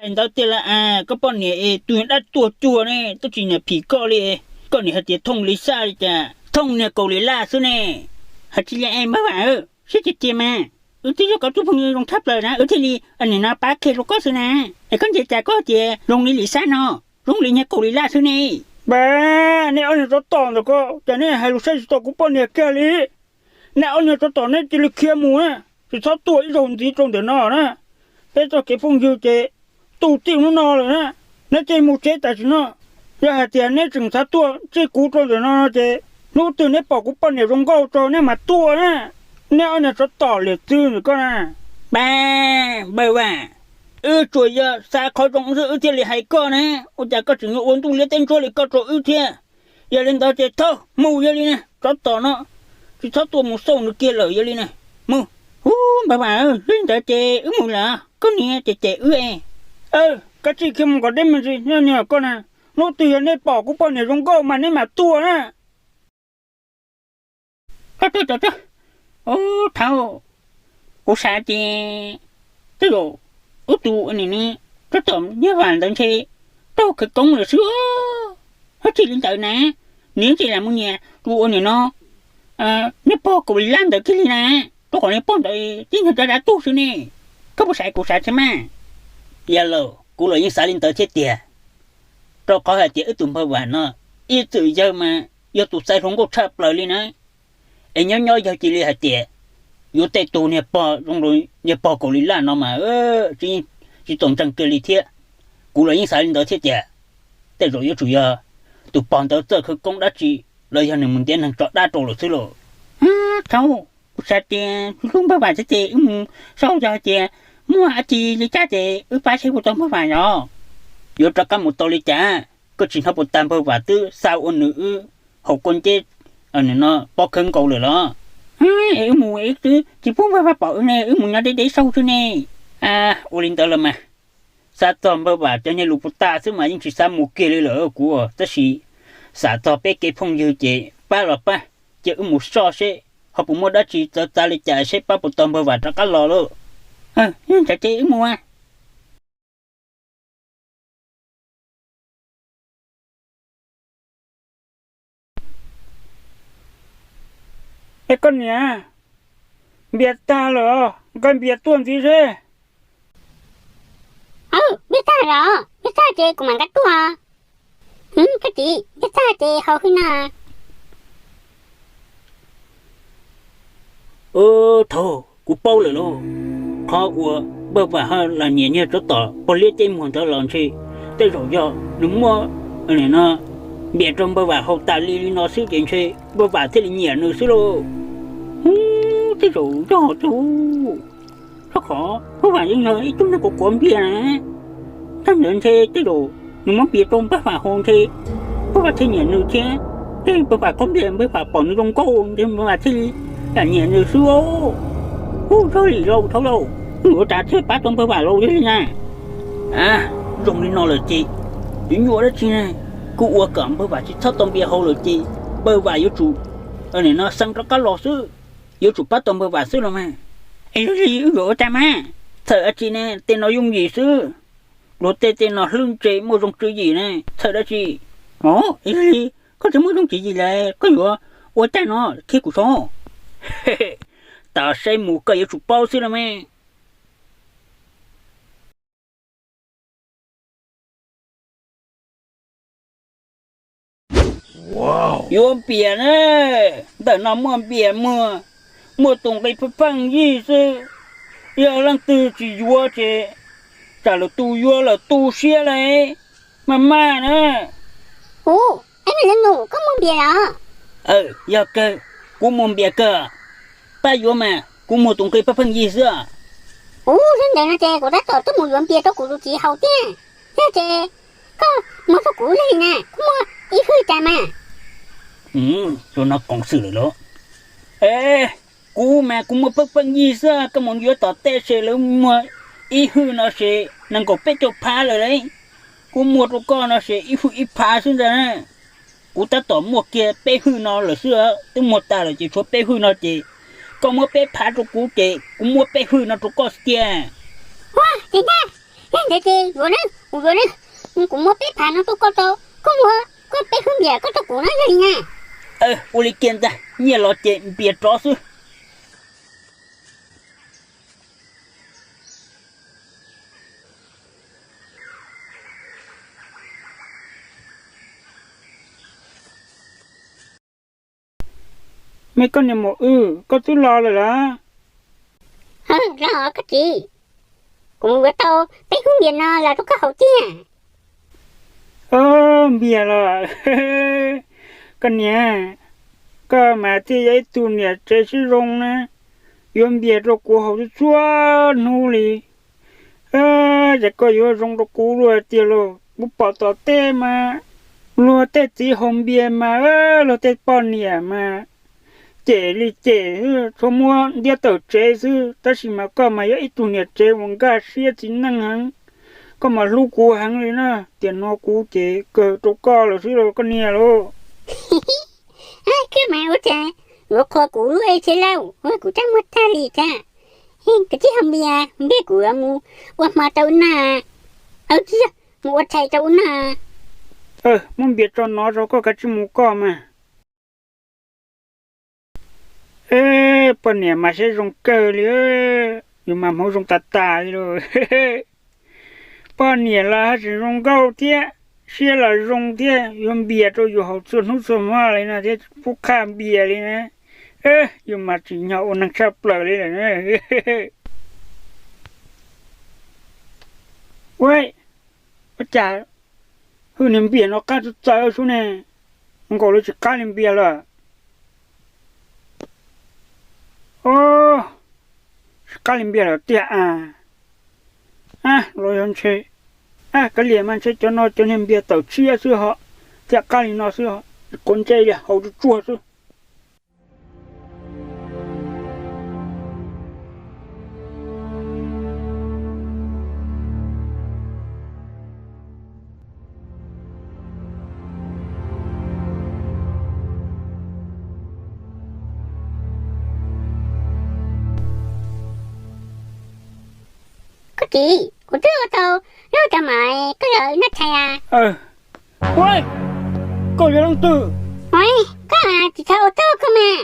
Ntawd tiag las, koj poj niam es tus dab tuag cuag ne twb tsis niam phim koj li. Koj niam hais tias Thooj Lis Xaj li cas, Thooj niag Kaus Lis Laj xwb ne. Hais tsis li es npawg Vam, siab tiag tiag mas. Wb twb yog koj tus phooj ywg zoo tshaj plaws na, wb thiaj li nim no pab qhia rau koj xwb na. Es koj ntsia cas koj tias zoo li Lis Xaj no, zoo li niag Kaus Lis Laj xwb ne. Npawg, nej ob niag tsov tom ntawm ko, cas nej hais lus saib tsis taus kuv poj niam kiag li. Nej ob niag tsov tom nej cia li khiav mus na, tsis txhob tuaj ib zaug ntxiv rau ntawm no na. Peb txoj kev phooj ywg ces tu txij hnub no lawm na, neb cia li mus tsev tam sim no. Yog hais tias neb tseem xav tuaj ntsib kuv rau ntawm no no ces hnub twg neb pom kuv poj niam zoo nkauj tso neb mam tuaj na. Neb ob niag tsov tom liam txwv ntawm ko na. Pab, npawg Vam, wb tsuas yog xav qhov zoo xwb wb thiaj li hais koj na. Ua cas koj tseem yuav ua ntuj liab teb ntsuab li koj rau wb thiab? Yog li ntawd ces thov mus yog li na, tsov tom no tsis txhob tuaj mus xauj nws kiag lawm yog li na. Mus. Ub, npawg Vam, yog li ntawd ces wb mus lawm, koj niam ces cem wb. Koj tsis khiav mus kom deb me ntsis nyob niag koj na. Hnub twg yog neb pom kuv poj niam zoo nkauj mas neb mam tuaj na. Ub, thaum kuv xav ces tej zaum wb tus nim no tsov tom npawg Vam ntawd ntshe raug khawv koob lawm xwb. Ua tsis li ntawd na, nws tsis lam mus nyiam tus ua nim no niag pog Kaus Lis Laj ntawd kiag li na, rau qhov niag pog ntawd tib nyuag dab dab tuag xwb ne. Koj puas xav kuv xav thiab mas? Yog lawm, kuv los yeej xav li ntawd thiab tiag, rau qhov hais tias wb tus npawg Vam no ib txwm yawg mas yog tus xaiv hluas nkauj tshaj plaws li na. Es nyob nyob yawg cia li hais tias yuav tej tug niag pog zoo li niag pog Kaus Lis Laj no mas tsis txaus ntseeg kiag li thiab. Kuv los yeej xav li ntawd thiab tiag, tej zaum yuav tsum yog tus pog ntawd txawj khawv koob dab tsi los yog nws mus ntiav neeg tso dab rau lawm xwb lauj. Thaum kuv xav tias hlub npawg Vam thiab ces wb mus xauj yog tias muaj dab tsi li cas ces wb pab saib puas tau npawg Vam yog. Yuav rov qab mus tau li cas? Koj tsis hnov puas tas npawg Vam twb xa ua nws wb haus kua nceb no pob khawb nkaus lawm los? Es wb mus wb twb tsis pub npawg Vam pom wb ne, wb mus nyob deb deb saud xwb ne. Ua li ntawd los mas, xav txog npawg Vam cov niag lus puas tas xwb mas yeej tsis xav mus kiag li lawm kuv, tab sis xav txog peb kev phooj ywg ces pab los pab, cia wb mus soj seb ho puas muaj dab tsi txawv txav li cas seb pab puas tau npawg Vam rov qab los lauj. Ntawd ces wb mus. Es koj niam, npias tag lawm, nqa npias tuaj ntxiv seb. Npias tag los? Npias tag ces kuv mam nqa tuaj. Koj txiv, npias tag ces haus hwj no. Thaum kuv paub lawm lauj, qhov uas npawg Vam ho lam nyiam niag tsov tom pog liab ceb muag ntawd los ntshe tej zaum yog nws muab no npias rau npawg Vam haus tas li li no xwb ces ntshe npawg Vam thiaj li nyiam nws xwb lauj. Ub, tej zaum yog tiag, rau qhov npawg Vam yeej yog ib tug neeg quav quav npias na. Tag ntawd ntshe tej zaum nws muab npias rau npawg Vam haus ntshe npawg Vam thiaj nyiam nws thiab. Tej npawg Vam qaug npias npawg Vam pom nws zoo nkauj ntshe npawg Vam thiaj li lam nyiam nws xwb. Ub, zog li lauj thaum lauj, wb yuav ua cas thiaj pab tau npawg Vam los li na? Zoo li no lawm ces yuav nyuaj dab tsi ne? Kuv ua kom npawg Vam tsis txhob tau npias haus lawm ces npawg Vam yuav tsum no xeev rov qab los xwb, yuav tsum pab tau npawg Vam xwb los mas. Es yog li wb yuav ua cas mas? Txhawm dab tsi ne, tej no yooj yim xwb. Luag tej tej no hlwb ntse muaj zoo tswv yim ne, txhawm dab tsi? Os, es yog li koj tsis muaj zoo tswv yim lawm koj yuav ua cas no qhia kuv saib. Tas saib mus koj yuav tsum paub xwb los mas. Yuav npias na, ntawm no muaj npias muag, muaj tus nqi pheej pheej yig xwb. Yog leej twg tsis yuav ces tsam lwm tus yuav lawm tu siab lauj, maj maj na. Ub, es me leej nus, koj muag npias los? Yog kawg, kuv muag npias kawg. Pab yuav mas, kuv muag tus nqi pheej pheej yig xwb. Ub, yog ntawd no ces kuv tab tom tuaj mus yuav npias rau kuv tus txiv haus thiab. Yog ces koj muag rau kuv li na, kuv muag ib hwj tas mas. Tus no koom xwm lawm lauj. Es kuv mas kuv muag pheej pheej yig xwb, koj mus yuav tom tej ces lawv muag ib hwj no ces nees nkaum peb caug phav lawm lauj. Kuv muag rau koj no ces ib hwj ib phav xwb ntag na. Kuv tab tom muaj kiag peb hwj no lawm xwb, twb muag tas lawm ces tshuav peb hwj no ces koj muab peb phav rau kuv ces kuv muab peb hwj no rau koj xwb tiag. Ua, txiv ntxawm, Yog ntawd ces yuav na, kuv yuav na. Kuv muab peb phav no rau koj tau, koj muab koj peb hwj npias koj rau kuv na, yog li na. Ua li kiag ntag, nyiaj los ces npias rov xwb. Me koj niam maum wb, koj twb los lawm los? Los koj txiv, kuv mus yuav tau peb hwj npias no los rau koj haus tiag. Npias los? Koj niam, koj mas thiaj yog ib tug niam tsev siab zoo na, yuav npias rau kuv haus txhua txhua hnub li. Ces koj yuav zoo rau kuv luaj tiag lauj. Kuv pom tom tej mas luag tej txiv haus npias mas luag tej poj niam mas cem li cem, tsuas muab ntiab tawm tsev xwb, tab sis mas koj mas yog ib tug niam tsev uas nkag siab txiv neej heev. Koj mas hlub kuv heev li na, tiam no kuv ces kawg rau koj lawm xwb los koj niam lauj. Koj mas ua cas yuav qhuas kuv lub e thiab lauj, kuv rab muag tag li thiab. Koj txiv haus npias, npias kuv mus ua hmo rau ub noj, tsis yog mus ua tshais rau ub noj. Muab npias tso no rau koj kav tsij mus koj mas. Poj niam mas siab zoo kawg li, yus mas hmoov zoo tas tas li lauj. Poj niam los haj tseem zoo nkauj thiab, siab los zoo thiab, yuav npias rau yus haus txhua hnub txhua hmo li no thiab, pub qhaj npias li na. Yus mas tsim nyog ua neeg tshaj plaws li lawm. Ua, ua cas hwj niag npias no qab txawv txawv xwb ne, nkaus li tsis qab li npias lawm. Tsis qab li npias lawm tiag a. Los yog ntshe, kav liam mas ntshe cov no cov niag npias tawm tshiab xwb ho, thiaj qab li no xwb ho, quav ntsej li haus tsuag tsuag xwb. Koj txiv, kuv twb ua tau lub cov mov koj los noj tshais a. Ua, koj yog leej twg? Koj tsis txhob ua tuag koj mas.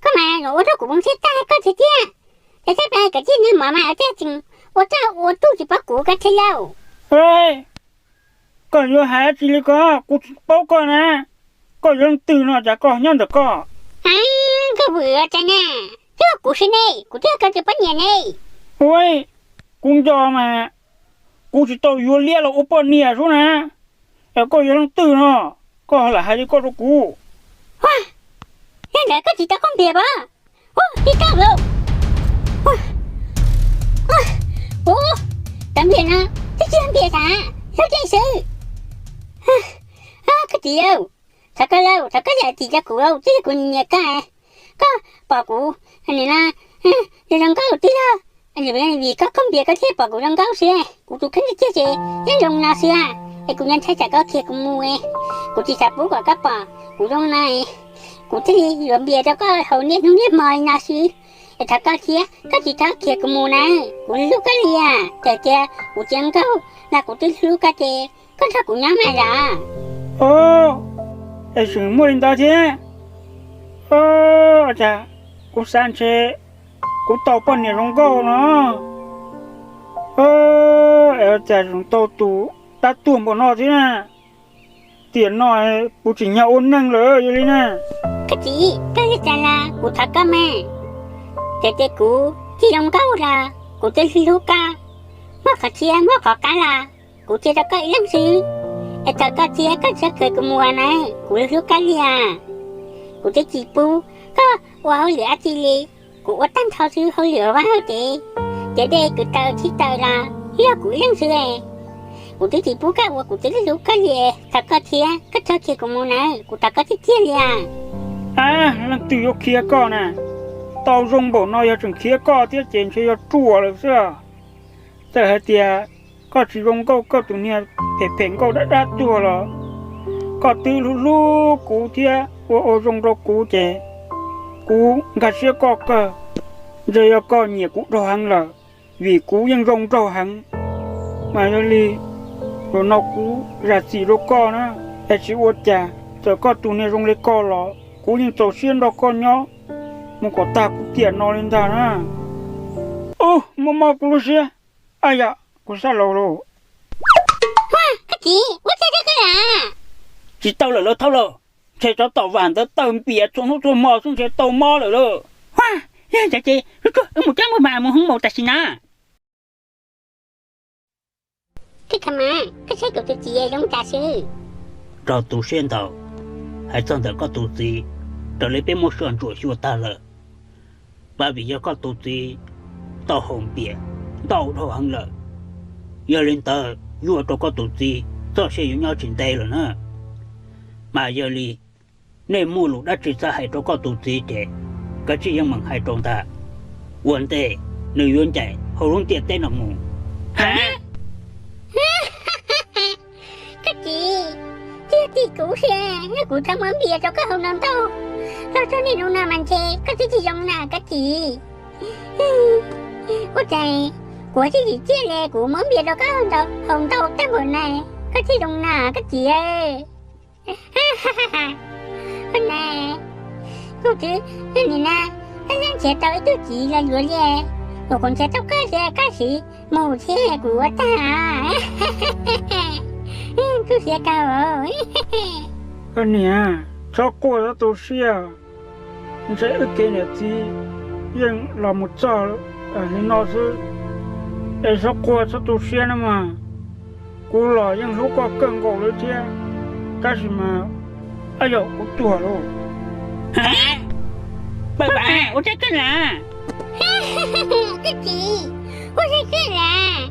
Koj mas yuav ua rau kuv mus thiab tag koj thiab tiag. Ces txhob pab kav tsij noj mov mas thiaj tseem ua tuag ua tuag tsis paub kuv koj thiab lauj. Koj yuav hais dab tsi li ko, kuv tsis paub koj na. Koj yog leej twg no cas koj nyob ntawm koj? Koj vwm tsa na, twb yog kuv xwb ne, kuv twb yog koj tus poj niam ne. Ua, kuv nco mas, kuv tsis tau yuav liab los ua poj niam xwb na. Es koj yog leej twg no, koj lam hais li koj rau kuv? Yog ntawd koj tsis tau koj npias pab. Ua, tib tag lauj. Ua, cov npias no twb tsis yog npias xav, yog dej xwb. Koj txiv, thov koj lauj, thov koj zam txim rau kuv, twb yog kuv nyiam koj, koj pom kuv nim no zoo nkauj twb yog vim koj koj npias koj thiaj pom kuv zoo nkauj xwb, kuv tus kheej tiag tiag ces yeej zoo no xwb, es kuv yuav ntshai tsam koj khiav kuv mus, kuv tsis xav pub kom koj pom kuv zoo no, kuv thiaj li yuav npias rau koj haus niaj hnub niaj hmo li no xwb. Es thov koj thiab koj tsis txhob khiav kuv mus na, kuv hlub koj li, txawm tias kuv tsis zoo nkauj los kuv twb hlub koj ces koj nrog kuv nyob mas zam. Es tseem muaj li ntawd thiab. Ua cas kuv xav ntshe kuv tau poj niam zoo nkauj no, es ua cas tseem tau tus dab tuag npaum no thiab na. Tiam no kuv tsim nyog ua neeg lawm yog li na. Koj txiv, koj li cas los kuv thov koj mas, txawm tias kuv tsis zoo nkauj los kuv twb hlub koj, muaj qhov tshiab muaj qhov qab los kuv cia rau koj ib leeg xwb. Es thov koj thiab koj txhob khiav kuv mus na, kuv hlub koj li os. Kuv twb tsis pub koj ua hauj lwm dab tsi li, kuv ua tag nrho xwb hauj lwm vaj hauj tsev, cov dej kwv taws tshib taws los yog kuv ib leeg xwb. Kuv twb tsis pub koj ua, kuv twb hlub koj li, thov koj thiab koj txhob khiav kuv mus na, kuv thov koj tiag tiag li os. Leej twg yuav khiav koj na, tau zoo npaum no yog tseem khiav koj thiab ces ntshe yog ruam lawm xwb. Txawm hais tias koj tsis zoo nkauj, koj tus niag phem phem nkauj dab dab tuag los koj twb hlub hlub kuv thiab ua ua zoo rau kuv ces kuv nkag siab koj kawg. Ntshe yog koj nyiam kuv dhau heev lawm, vim kuv yeej zoo nraug heev. Mas yog li, zaum no kuv zam txim rau koj na, es tsis ua cas, txawm koj tus niag zoo li koj los kuv yeej txaus siab nrog koj nyob mus kom tag kuv tiam no li ntag na. Ub, mob mob kuv lub siab. Aj yam, kuv sab laus lauj. Koj txiv, ua txaj txaj koj las. Tsis tau lawm lauj thaub lauj, ntshe tsov tom vam ntawd tawg npias txhua hnub txhua hmo xwb ntshe tau mob lawm lauj. Huaj, yog ntawd ces wb mus cab mus mas mus hoob maum tam sim na. Koj txiv, koj saib kuv tus txiv zoo tas xwb. Raug tu siab ntau, hais txog ntawm koj tus txiv, raws li peb muab soj ntsuam xyuas tag lawm, mas vim yog koj tus txiv tau haus npias ntau dhau heev lawm. Yog li ntawd yuav ua rau koj tus txiv txoj sia yuav nyob tsis ntev lawm na. Mas yog li nej muaj lus dab tsi xav hais rau koj tus txiv ces kav tsij yeej meem hais rau ntag. Ua ntej nws yuav ncaim hauv lub ntiaj teb no mus. Koj txiv, txij thaum kuv hais tias kuv txhob muab npias rau koj haus ntau ntau, los txog niaj hnub no mas ntshe koj twb tsis zoo na koj txiv. Ua cas kuv twb tsis txiaj li kuv muab npias rau koj haus ntau tag npaum na, koj thiaj zoo na koj txiv. Ua na, kuv twb nim no nrhiav tau ib tug txiv los yuav li, kuv kuv nrhiav tau koj thiab koj siv mus thiab kuv ua tag. Kuv siab kawg. Koj niam, txhob quaj txhob tu siab, ntshe wb kev niam txiv yeej los mus txog li no xwb, es txhob quaj txhob tu siab na mas. Kuv los yeej hlub koj kawg nkaus li thiab, tab sis mas, aj yam, kuv tuag lauj. Paj Vam, ua tsaug kawg las. Koj txiv, ua tsaug kawg las.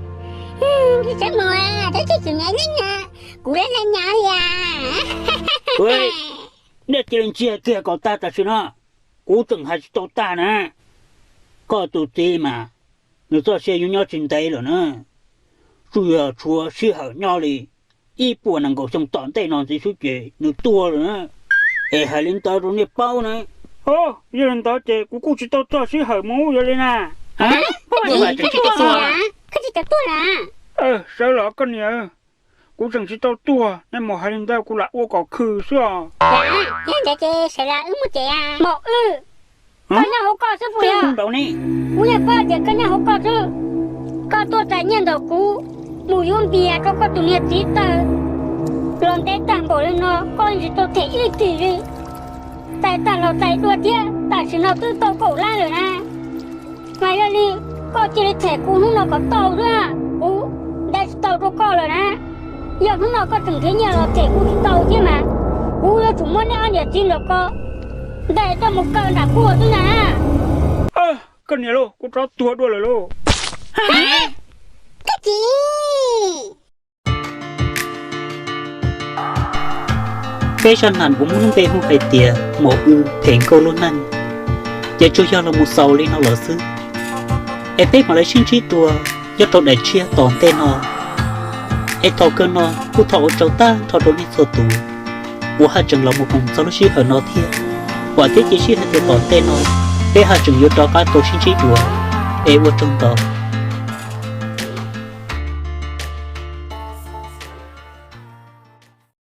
Koj txiv, mus, tab sis tsis nyob li na, kuv laj laj nyob li as. Nej cia li ntsiag kiag kom tag tam sim no, kuv tseem hais tsis tau tag na. Koj tus txiv mas nws txoj sia yuav nyob tsis ntev lawm na, tsuas yog tshuav sij hawm nyob li ib puas nees nkaum xyoo tom ntej no ntxiv xwb ces nws tuag lawm na. Es hais li ntawd rau nej paub na. Yog li ntawd ces kuv kuj tsis tau txog sij hawm mus yog li na. Koj tsis tau tuag las. Sawv los koj niam, kuv tseem tsis tau tuag, nej mus hais li ntawd kuv lam ua kom khw xwb os. Yog ntawd ces sawv los wb mus tsev. Maum Wb, koj nyob hauv koj xwb puas yog? Kuv yeej paub tias koj nyob hauv koj xwb. Koj tuaj txais nyiaj ntawm kuv mus yuav npias rau koj tus niag txiv tawg los ntev tag npaum li no, koj tsis tau them ib lim tim li. Txais tag los txais dua thiab, tam sim no twb tau kaum lab lawm na. Mas yog li koj cia li them kuv hnub no kom tau xwb, kuv ntaus tsis tau rau koj lawm na. Yog hnub no koj tseem nrhiav nyiaj los them kuv tsis tau thiab mas, kuv yuav tsum muab nej ob niam txiv ntawm ko ntes coj mus kaw nram kuaj xwb na. Koj niam lauj, kuv rov tuag dua lawm lauj. Koj txiv. Peb zaj nam uas muaj lub npe hu hais tias Maum Wb them nkauj lub neej, ces tsuas yog los mus xaus li no lawm xwb. Es peb mam li sib ntsib dua nyob rau daim tshiab tom ntej no. Es thaum kawg no kuj thov ua tsaug tag nrho rau nej txhua tus uas haj tseem los mus koom txog lub sij hawm no thiab. Vam thiab cia siab hais tias tom ntej no peb haj tseem yuav rov qab tau sib ntsib dua. Es ua tsaug ntau.